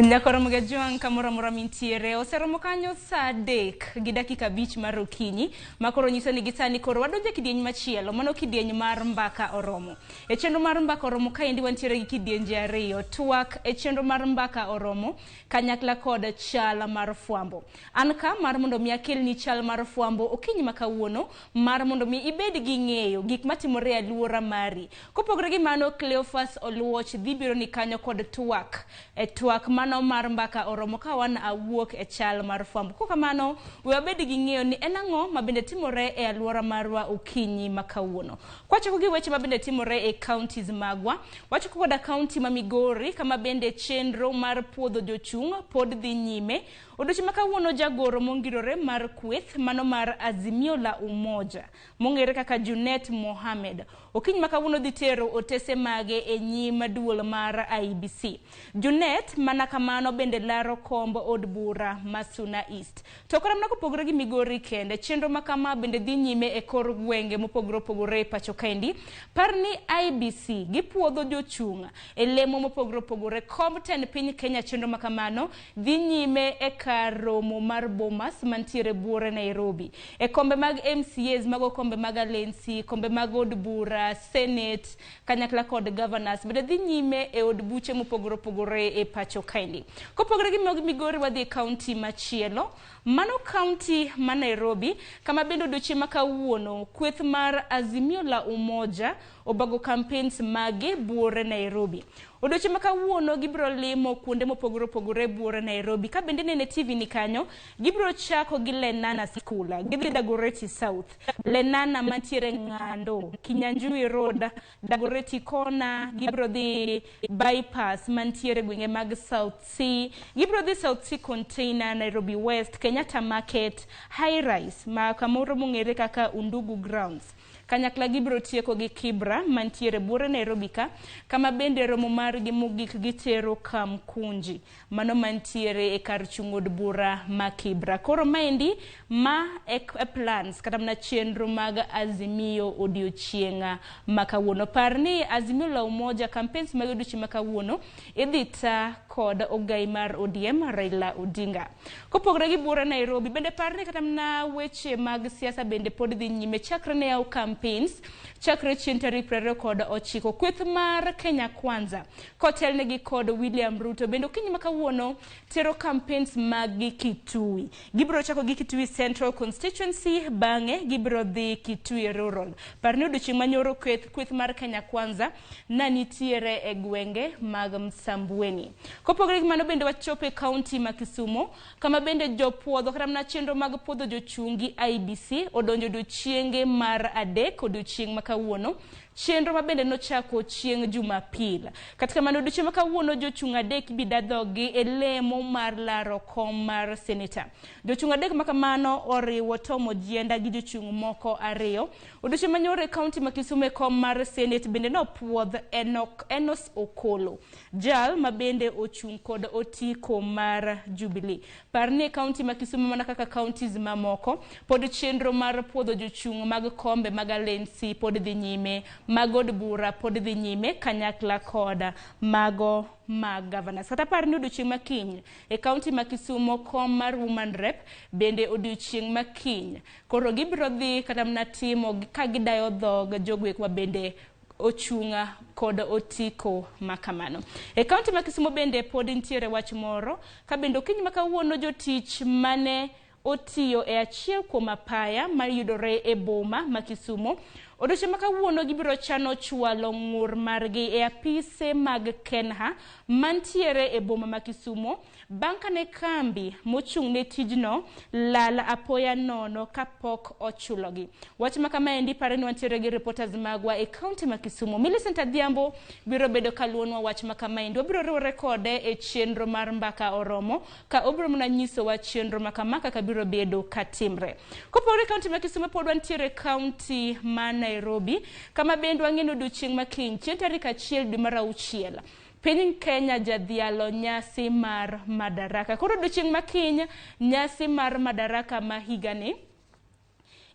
Nyakoromo ga jwang' kamoro amora mintiere oseromo kanyo saa 3:05 mar okinyi ma koro nyiso ni gisani koro wadonjo e kidieny machielo mano kidieny mar mbaka oromo. E chenro mar mbaka oromo kaendi wantiere gi kidienje ariyo twak e chenro mar mbaka oromo kanyakla kod chal mar fwambo. An ka mar mondo mi akelni chal mar fwambo okinyi ma kawuono mar mondo mi ibed gi ng'eyo gik matimore e aluora mari. Kopogore gi mano Cleophas Oluoch dhi biro ni kanyo kod twak e twak mano mar mbaka oromo ka wan awuok e chal mar fwambo. Kok kamano we wabed gi ng'eyo ni en ang'o ma bende timore e aluora marwa okinyi ma kawuono. Kwachako gi weche ma bende timore e counties magwa, wachako koda county ma Migori kama bende chenro mar puodho jochung' pod dhi nyime. Odiochieng' ma kawuono jagoro mongirore mar kweth mano mar Azimio la Umoja mong'ere kaka Junet Mohamed okinyi ma kawuono dhi tero otese mage e nyim duol mar IEBC. Junet mana kamano bende laro komb od bura ma Suna East. To kata mana kopogore gi Migori kende, chenro ma kama bende dhi nyime e kor gwenge mopogore opogore e pacho kaendi. Par ni IEBC gipuodho jochung' e lemo mopogore opogore komb tend piny Kenya chenro ma kamano dhi nyime e kar romo mar Bomas mantiere buore Nairobi. E kombe mag MCAs, mago kombe mag Alensi, kombe mag od bura, Senate, kanyakla kod governors bende dhi nyime e od buche mopogore opogore e pacho kaendi. Kopogore gi mag Migori wadhi e kaunti machielo, mano kaunti ma Nairobi, kama bende odiochieng' ma kawuono kweth mar Azimio la Umoja obago campaigns mage buore Nairobi. Odiochieng' ma kawuono gibiro limo kuonde mopogore opogore buore Nairobi. Ka bende nene TV ni kanyo, gibiro chako gi Lenana School, gidhi Dagoretti South, Lenana mantiere Ng'ando, Kinyanjui Road, Dagoretti Corner, gibiro dhi Bypass mantiere gwenge mag South C, gibiro dhi South C Container, Nairobi West, Kenyatta Market, High Rise, ma kamoro mong'ere kaka Undugu Grounds. Kanyakla gibiro tieko gi Kibra mantiere buore Nairobi ka, kama bende romo margi mogik gitero Kamkunji, mano mantiere e kar chung' od bura ma Kibra. Koro maendi ma e plans kata mana chenro mag Azimio odiochieng' ma kawuono. Par ni Azimio la Umoja campaigns mag odiochieng' ma kawuono idhi ta kod ogai mar ODM Raila Odinga. Kopogore gi buore Nairobi, bende par ni kata mana weche mag siasa bende pod dhi nyime chakre ne yaw campaigns, chakre chieng' tarik 29. Kweth mar Kenya Kwanza kotelnegi kod William Ruto bende okinyi ma kawuono tero campaigns maggi Kitui. Gibiro chako gi Kitui Central Constituency, bang'e gibiro dhi Kitui Rural. Par ni odiochieng' manyoro kweth mar Kenya Kwanza na nitiere e gwenge mag Msambweni. Kopogore gi mano bende wachopo e kaunti ma Kisumu, kama bende jopuodho kata mana chenro mag puodho jochung' gi IEBC odonjo odiochienge mar 3 odiochieng' ma kawuono, chenro ma bende nochako chieng' Jumapil. Kata kamano odiochieng' ma kawuono jochung' 3 ibida dhoggi e lemo mar laro kom mar seneta. Jochung' 3 ma kamano oriwo Tom Ojienda gi jochung' moko 2. Odiochieng' manyoro e kaunti ma Kisumu e kom mar Senate bende nopuodh Enos Okolo, jal ma bende ochung' kod otiko mar Jubilee. Par ni e kaunti ma Kisumu mana kaka counties mamoko, pod chenro mar puodho jochung' mag kombe mag Alensi pod dhi nyime, mag od bura pod dhi nyime kanyakla kod mago mag governors. Kata par ni odiochieng' ma kiny e kaunti ma Kisumu kom mar Woman Rep bende odiochieng' ma kiny. Koro gibiro dhi kata mana timo ka gidayo dhog jogwekwa bende ochung' kod otiko ma kamano. E kaunti ma Kisumu bende pod nitiere wach moro ka bende okinyi ma kawuono jotich mane otiyo e achiel kuom apaya mayudore e boma ma Kisumu. Odiochieng' ma kawuono gibiro chano chwalo ng'ur margi e apise mag KENHA mantiere e boma ma Kisumu bang' kane kambi mochung' ne tijno lal apoya nono kapok ochulogi. Wach ma kamaendi pare ni wantiere gi reporters magwa e kaunti ma Kisumu. Millicent Adhiambo biro bedo kaluonwa wach ma kamaendi. Wabiro riwore kode e chenro mar Mbaka Oromo ka obiro mana nyisowa chenro ma kama kaka biro bedo katimre. Kopogore kaunti ma Kisumu pod wantiere kaunti ma Nairobi kama bende wang'e ni odiochieng' ma kiny chieng' tarik 1 dwe mar 6 Piny Kenya jadhialo nyasi mar Madaraka. Koro odiochieng' ma kiny nyasi mar Madaraka ma higani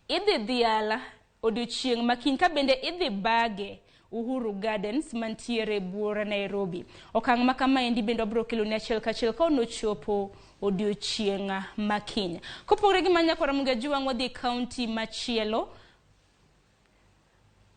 idhi dhial odiochieng' ma kiny ka bende idhi bage Uhuru Gardens mantiere buora Nairobi. Okang' ma kamaendi bende wabiro keloni achiel kachiel ka onochopo odiochieng' ma kiny. Kopogore gi mano nyakwar Ramogi Ajwang' wadhi e kaunti machielo.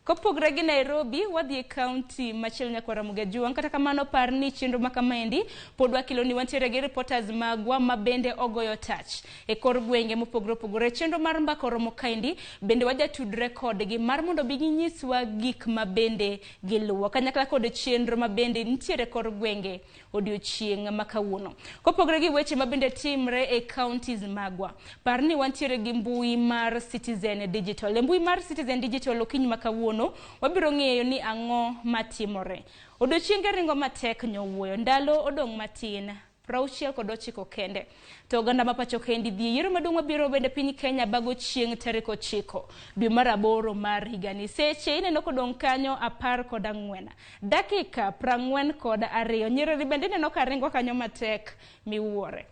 Kopogre gi Nairobi, wadhi e kaunti machielo nyakwar Ramogi Ajwang'. Kata kamano par ni chenro ma kamaendi pod wakeloni wantiere gi reporters magwa ma bende ogoyo tach e kor gwenge mopogore opogore. Chenro mar mbaka oromo kaendi bende wajatudre kodgi mar mondo bi ginyiswa gik ma bende giluwo kanyakla kod chenro ma bende nitiere kor gwenge odiochieng' ma kawuono. Kopogre gi weche ma bende timre e counties magwa, par ni wantiere gi mbui mar Citizen Digital. E mbui mar Citizen Digital okinyi ma kawuono wabiro ng'eyo ni ang'o matimore. Odiochienge ringo matek nyowuoyo, ndalo odong' matin 69 kende. To oganda ma pacho kendi dhi e yiero maduong' mabiro bende piny Kenya bago chieng' tarik 9 dwe mar 8 mar higani. Seche ineno kodong' kanyo 14 dakika 42. Nyerere bende ineno ka ringo kanyo matek miwuore.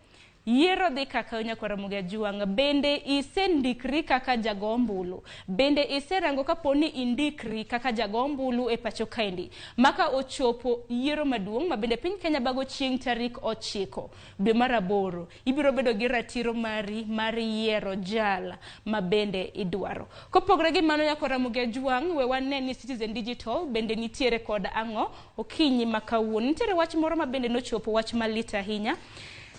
Yiero dhi kaka nyakwar Ramogi Ajwang'. Bende isendikri kaka jago ombulu? Bende iserango kapo ni indikri kaka jago ombulu e pacho kaendi? Maka ochopo yiero maduong' ma bende piny Kenya bago chieng' tarik 9 dwe mar 8, ibiro bedo gi ratiro mari mar yiero jal ma bende idwaro. Kopogore gi mano nyakwar Ramogi Ajwang', we wane ni Citizen Digital bende nitiere kod ang'o okinyi ma kawuono. Nitiere wach moro ma bende nochopo, wach malit ahinya.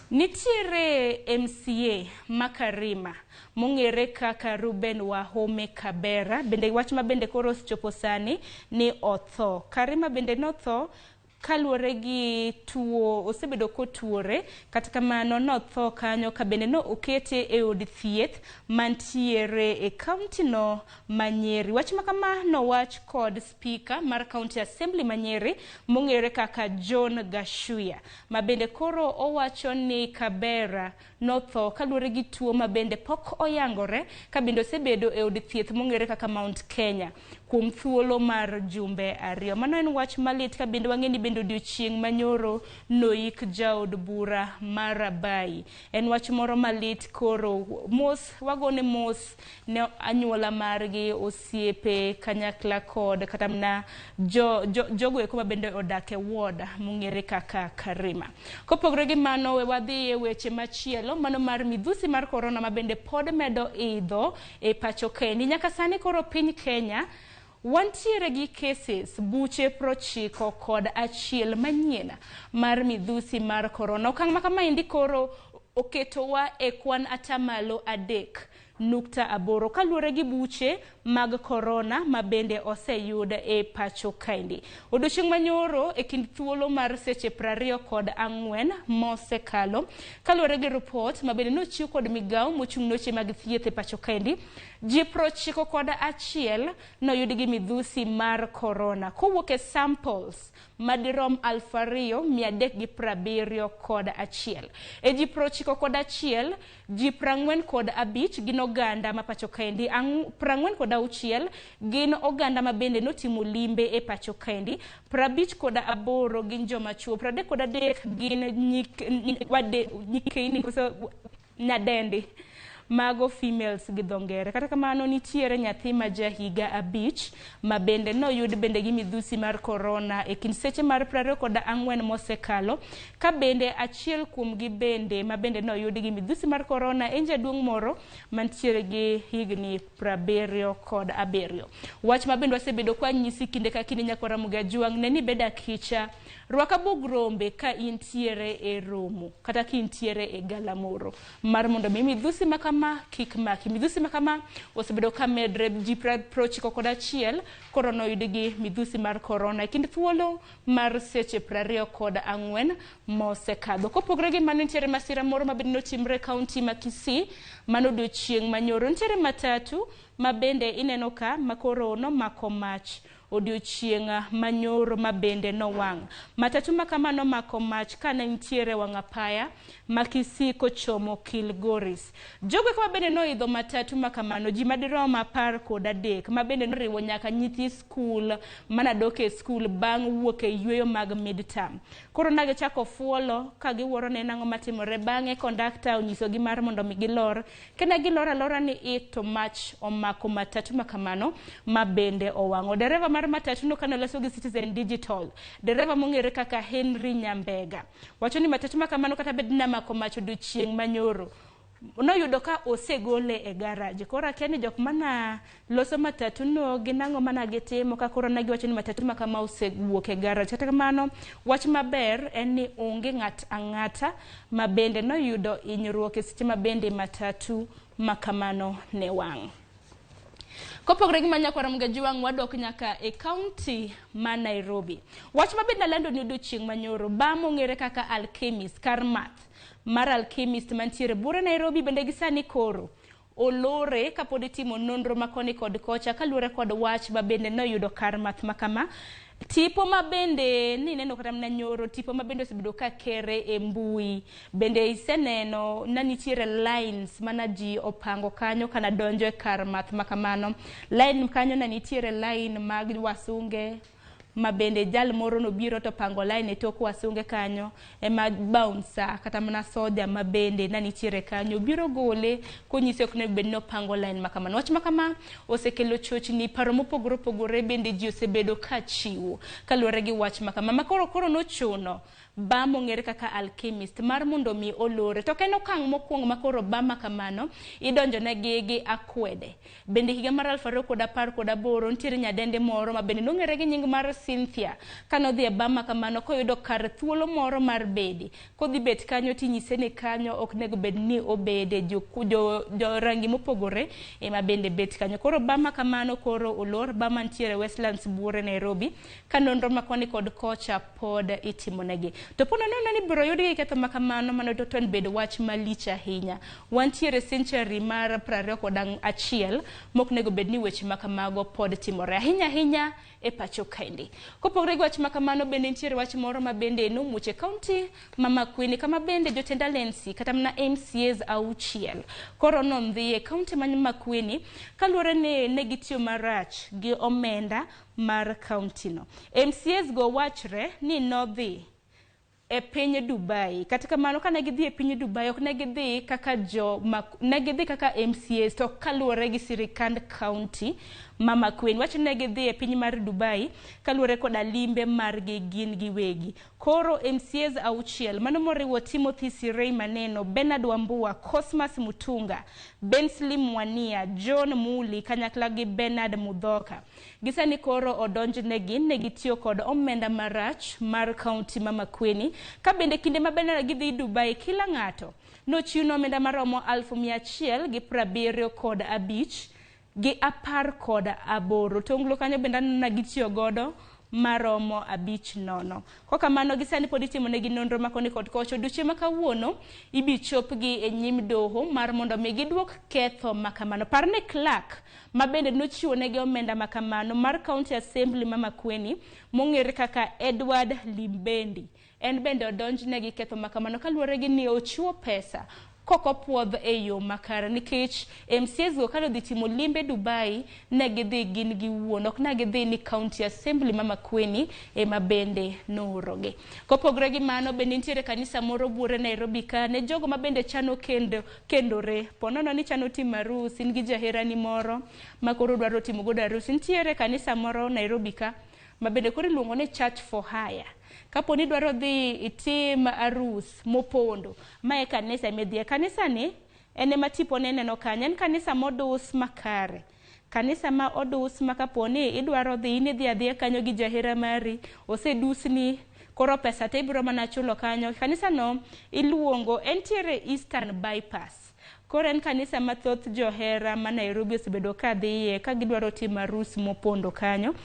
Nitiere MCA ma Karima mong'ere kaka Ruben Wahome Kabera, bende wach ma bende koro osechopo sani ni otho. Karima bende notho kaluwore gi tuo, osebedo kotuore, kata kamano notho kanyo ka bende no okete e od thieth mantiere e kaunti no ma Nyeri. Wach ma kama nowach kod speaker mar County Assembly ma Nyeri mong'ere kaka John Gashuya, ma bende koro owacho ni Kabera notho kaluwore gi tuo ma bende pok oyangore ka bende osebedo e od thieth mong'ere kaka Mount Kenya kuom thuolo mar jumbe 2. Mano en wach malit ka bende wang'e ni bende odiochieng' manyoro noik jaod bura mar Rabai. En wach moro malit koro mos wagone mos ne anyuola margi, osiepe, kanyakla kod kata mana jogo eko ma bende odak e ward mong'ere kaka Karima. Kopogore gi mano, we wadhi e weche machielo, mano mar midhusi mar korona ma bende pod medo idho e pacho kendi. Nyaka sani koro piny Kenya wantiere gi cases buche 91 manyien mar midhusi mar korona. Okang' ma kamaendi koro oketowa e kwan 3.8% kaluwore gi buche mag korona ma bende oseyud e pacho kaendi. Odiochieng' manyoro e kind thuolo mar seche 24 mosekalo, kaluwore gi report ma bende nochiw kod migawo mochung' ne weche mag thieth e pacho kaendi, ji 91 noyud gi midhusi mar korona kowuok e samples madirom 2371. E ji 91, ji 45 gin oganda ma pacho kaendi, 46 gin oganda ma bende notimo limbe e pacho kaendi, 58 gin joma chuo, 33 gin nyikeini koso nyadendi mago females gi dho ngere. Kata kamano nitiere nyathi ma ja higa 5 ma bende noyud bende gi midhusi mar korona e kind seche mar 24 mosekalo, ka bende achiel kuomgi bende ma bende noyud gi midhusi mar korona en jaduong' moro mantiere gi higni 77. Wach ma bende wasebedo kwa nyisi kinde ka kinde nyakwar Ramogi Ajwang', ne ni bed akicha, rwak abwog rombe ka intiere e romo kata ka intiere e galamoro mar mondo mi midhusi ma kama kik maki. Midhusi ma kama osebedo ka medre, ji 91 koro noyud gi midhusi mar korona e kind thuolo mar seche 24 mosekadho. Kopogore gi mano, nitiere masira moro ma bende notimre e kaunti ma Kisii mano odiochieng' manyoro. Nitiere matatu ma bende ineno ka ma koro nomako mach odiochieng' manyoro ma bende nowang'. Matatu ma kama nomako mach kane nitiere wang' apaya ma Kisii kochomo Kilgoris. Jogo eko ma bende noidho matatu ma kamano, ji madirom 13 ma bende noriwo nyaka nyithi skul manadok e skul bang' wuok e yueyo mag midterm. Koro nagichako fuolo ka giwuoro ne nang'o matimore. Bang'e kondakta onyisogi mar mondo mi gilor. Kane gilor alora ni i to mach omako matatu ma kamano ma bende owang'o. Dereva mar matatu no kane oloso gi Citizen Digital, dereva mong'ere kaka Henry Nyambega wacho ni matatu ma kamano kata bed namako mach odiochieng' manyoro noyudo ka osegole e garage. Koro akia ni jok mana loso matatu no gin ang'o mana gitimo ka koro ne giwacho ni matatu ma kama osewuok e garage. Kata kamano, wach maber en ni onge ng'at ang'ata ma bende noyudo hinyruok e seche ma bende matatu ma kamano ne wang'. Kopogore gi manya kwara Mugaji wang' wadok nyaka e kaunti ma Nairobi. Wach ma bende nalando ni odiochieng' manyoro, bar mong'ere kaka Alchemist kar math mar Alchemist mantiere buore Nairobi bende gi sani koro olore kapod itimo nonro ma koni kod kocha kaluwore kod wach ma bende noyudo kar math ma kama. Tipo ma bende nineno kata mana nyoro, tipo ma bende osebedo ka kere e mbui, bende iseneno na nitiere lines mana ji opango kanyo kana donjo e kar math ma kamano. Line kanyo na nitiere line mag wasunge ma bende jal moro nobiro to pango line e tok wasunge kanyo ema bouncer kata mana soja ma bende na nitiere kanyo biro gole konyise ok onego bed ni opango line ma kamano. Wach ma kama osekelo chochni, paro mopogore opogore bende ji osebedo ka chiwo kaluwore gi wach ma kama. Ma koro koro nochuno bar mong'ere kaka Alchemist mar mondo mi olore. To ok en okang' mokwongo ma koro bar ma kamano idonjo negi gi akwede. Bende higa mar 2018 nitiere nyadende moro ma bende nong'ere gi nying mar Cynthia kanodhi e bar ma kamano koyudo kar thuolo moro mar bede. Kodhi bet kanyo tinyise ni kanyo ok nego bed ni obede, jo rangi mopogore ema bende bet kanyo. Koro bar ma kamano koro olor, bar mantiere Westlands buore Nairobi, ka nonro ma koni kod kocha pod itimonegi. To po nono ni biro yudgi gi ketho ma kamano, mano to en bedo wach malich ahinya. Wantiere century mar 21 mok nego bed ni weche ma kamago pod timore ahinya ahinya e pacho kaendi. Kopogore gi wach ma kamano, bende nitiere wach moro ma bende nomuoch e kaunti ma Makueni, kama bende jotend alensi kata mana MCAs 6 koro nondhi e kaunti ma Makueni kaluwore ni ne gitiyo marach gi omenda mar kaunti no. MCAs go wachre ni nodhi e piny Dubai. Kata kamano kane gidhi e piny Dubai ok ne gidhi kaka jo ne gidhi kaka MCAs to kaluwore gi sirikand kaunti ma Makueni. Wacho ni ne gidhi e piny mar Dubai kaluwore koda limbe margi gin giwegi. Koro MCAs 6 mano moriwo Timothy Sirei Maneno, Bernard Wambua, Cosmas Mutunga, Bensley Mwania, John Muli kanyakla gi Bernard Mudhoka. Gisani koro odonjnegi ne gitiyo kod omenda marach mar kaunti ma Makueni, ka bende kinde ma bende gidhi Dubai kila ng'ato nochiw omenda maromo 175,000 gi 18. Tonglo kanyo bende aneno na gitiyo godo maromo 50. Kokamano gisani pod itimo negi nonro ma koni kod kocha. Odiochieng' ma kawuono ibi chopgi e nyim doho mar mondo mi giduok ketho ma kamano. Par ni clerk ma bende nochiwo negi omenda ma kamano mar County Assembly ma Makueni mong'ere kaka Edward Limbendi, en bende odonjne gi ketho ma kamano kaluwore gi ni ochiwo pesa kokopuodh e yo makare, nikech MCAs go kane odhi timo limbe Dubai ne gidhi gin giwuon, ok ne gidhi ni County Assembly ma Makueni ema bende noorogi. Kopogore gi mano, bende nitiere kanisa moro buore Nairobi ka ne jogo ma bende chano kendore. Po nono ni chano timo arus, in gi jaherani moro ma koro dwaro timo godo arus. Nitiere kanisa moro Nairobi ka ma bende koro iluongo ni Church for Hire. Kapo ni idwaro dhi itim arus mopondo, ma e kanisa midhiye. Kanisa ni en ema tipone ineno kanyo, en kanisa modus makare. Kanisa ma odus ma kapo ni idwaro dhi, in idhi adhiya kanyo gi jahera mari, osedusni, koro pesa te ibiro mana chulo kanyo. Kanisa no iluongo, entiere Eastern Bypass. Koro en kanisa ma thoth johera ma Nairobi osebedo ka dhiye ka gidwaro timo arus mopondo kanyo.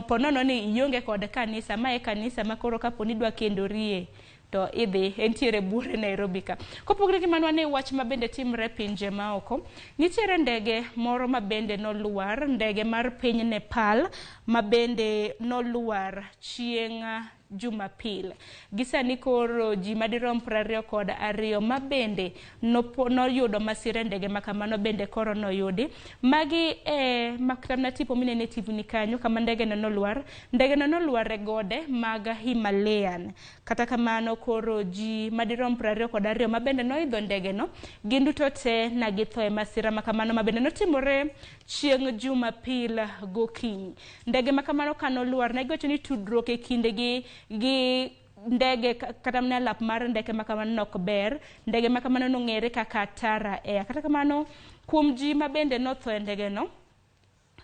Po nono ni ionge kod kanisa, ma e kanisa ma koro kapo ni idwa kendorie to idhi, entiere buore Nairobi ka. Kopogore gi mano, wane wach ma bende timre pinje maoko. Nitiere ndege moro ma bende nolwar, ndege mar piny Nepal ma bende nolwar chieng' Jumapil. Gisani koro ji madirom 22 ma bende noyudo masira e ndege ma kamano bende koro noyudi. Magi e makata tipo minene e TV ni kanyo kama ndege no nolwar. Ndege no nolwar e gode mag Himalayan. Kata kamano koro ji madirom 22 ma bende noidho ndege no gin duto te na githo e masira ma kamano ma bende notimore chieng' Jumapil gokinyi. Ndege ma kamano kanolwar ne giwacho ni tudruok e kindegi gi ndege kata mana lap mar ndeke ma kamano nok ber. Ndege ma kamano nong'ere kaka Tara Air. Kata kamano kuom ji ma bende notho e ndege no,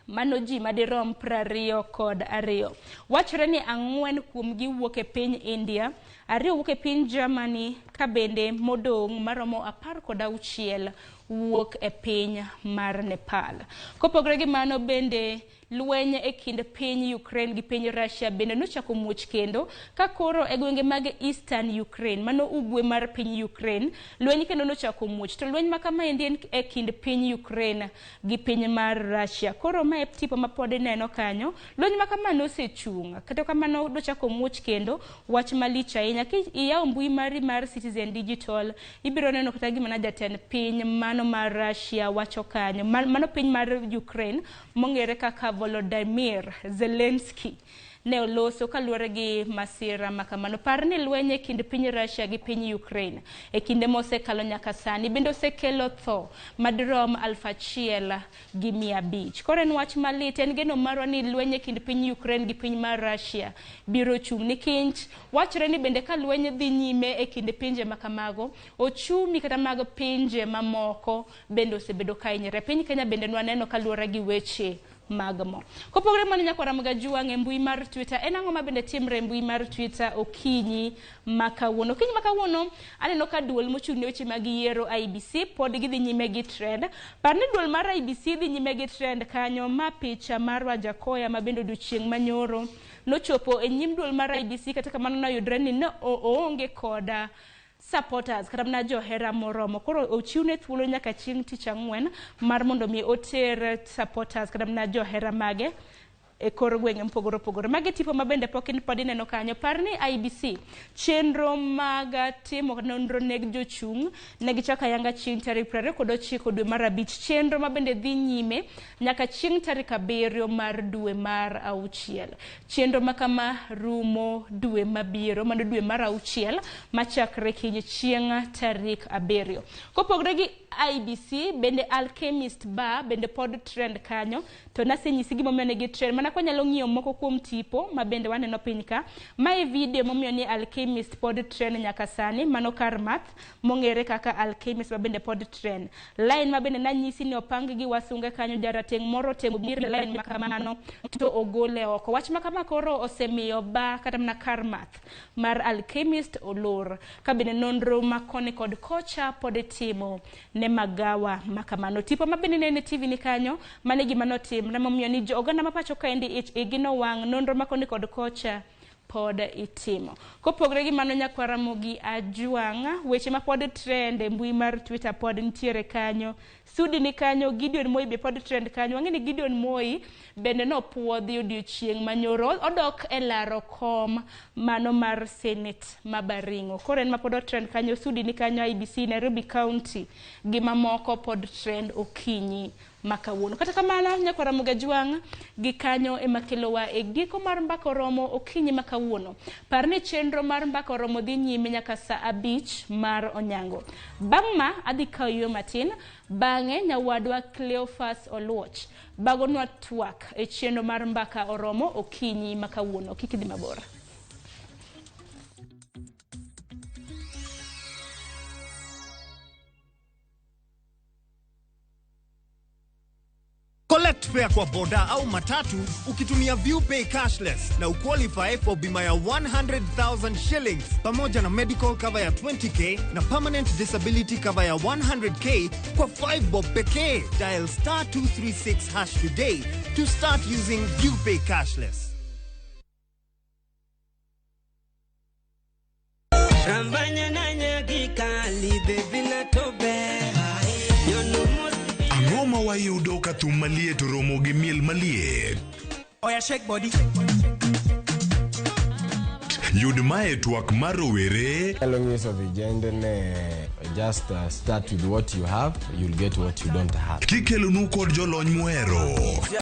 mano ji madirom 22. Wachore ni 4 kuomgi wuok e piny India, 2 wuok e piny Germany, ka bende modong' maromo 16 wuok e piny mar Nepal. Kopogore gi mano bende lweny e kind piny Ukraine gi piny Russia bende nochako muoch kendo ka koro e gwenge mag Eastern Ukraine, mano ugwe mar piny Ukraine, lweny kendo nochako muoch. To lweny ma kamaendi en e kind piny Ukraine gi piny mar Russia. Koro mae tipo ma pod ineno kanyo, lweny ma kama nosechung', kata kamano nochako muoch kendo, wach malich ahinya. Ki iyawo mbui mari mar Citizen Digital, ibiro neno kata gima na jatend piny mano mar Russia wacho kanyo, mano piny mar Ukraine mong'ere kaka Volodymyr Zelensky ne oloso kaluwore gi masira ma kamano. Par ni lweny e kind piny Russia gi piny Ukraine e kinde mosekalo nyaka sani bende osekelo tho madirom 1,500. Koro en wach malit, en geno marwa ni lweny e kind piny Ukraine gi piny mar Russia biro chung' nikech wachore ni bende ka lweny dhi nyime e kind pinje ma kamago, ochumi kata mag pinje mamoko bende osebedo ka hinyore. Piny Kenya bende nwaneno kaluwore gi weche mag mo. Kopogore mano nyakwara Magajuang' e mbui mar Twitter, en ang'o ma bende timre e mbui mar Twitter okinyi ma kawuono? Okinyi ma kawuono aneno ka duol mochung' ne weche mag yiero IEBC pod gidhi nyime gi trend. Par ni duol mar IEBC dhi nyime gi trend kanyo, ma picha mar Wajackoyah ma bende odiochieng' manyoro nochopo e nyim duol mar IEBC, kata kamano noyudre ni ne oonge koda supporters kata mana johera moromo. Koro ochiwne thuolo nyaka chieng' tich ang'wen mar mondo mi oter supporters kata mana johera mage e kor gwenge mopogore opogore. Magi tipo ma bende pok pod ineno kanyo. Par ni IEBC chenro mag timo nonro ne jochung' ne gichako ayanga chieng' tarik 29 dwe mar 5, chenro ma bende dhi nyime nyaka chieng' tarik 7 mar dwe mar 6. Chenro ma kama rumo dwe mabiro, mano dwe mar 6 machakre kiny chieng' tarik 7. Kopogore gi IEBC bende Alchemist Bar bende pod trend kanyo, to nasenyisi gimomiyo ne gi trend. Mana kwanyalo ng'iyo moko kuom tipo ma bende waneno piny ka, mae video momiyo ni Alchemist pod trend nyaka sani, mano kar math mong'ere kaka Alchemist ma bende pod trend. Line ma bende nanyisi ni opang gi wasunge kanyo, jarateng' moro temo biro e line ma kamano to ogole oko. Wach ma kama koro osemiyo bar kata mana kar math mar Alchemist olor, ka bende nonro ma koni kod kocha pod itimo ne magawa ma kamano. Tipo ma bende nene TV ni kanyo, mane gima notimre momiyo ni jo oganda ma pacho kaendi igi nowang', nonro ma koni kod kocha pod itimo. Kopogore gi mano nyakwara Ramogi Ajwang', weche ma pod trend e mbui mar Twitter pod nitiere kanyo. Sudi ni kanyo, Gideon Moi be pod trend kanyo. Wang'e ni Gideon Moi bende nopuodhi odiochieng' manyoro, odok e laro kom mano mar Senate ma Baringo. Koro en ma pod otrend kanyo, Sudi ni kanyo, IEBC Nairobi County gi mamoko pod trend okinyi ma kawuono. Kata kamano nyakwara Ramogi Ajwang' gi kanyo ema kelowa e giko mar Mbaka Oromo okinyi ma kawuono. Par ni chenro mar Mbaka Oromo dhi nyime nyaka saa 5 mar onyango. Bang' ma adhi kawo yueyo matin, bang'e nyawadwa Cleophas Oluoch bagonwa twak e chenro mar Mbaka Oromo okinyi ma kawuono. Kik idhi mabor. Collect fare kwa boda au matatu ukitumia ViewPay cashless na uqualify for bima ya 100,000 shillings pamoja na medical cover ya 20k na permanent disability cover ya 100k kwa 5 bob pekee. Dial star 236 hash today to start using ViewPay cashless. Ang'o ma wayudo ka thum maliet oromo gi miel maliet? Oya shake body. Yud mae twak mar rowere. Anyalo nyiso vijende ne just start with what you have, you'll get what you don't have. Kikelonu kod jolony muhero.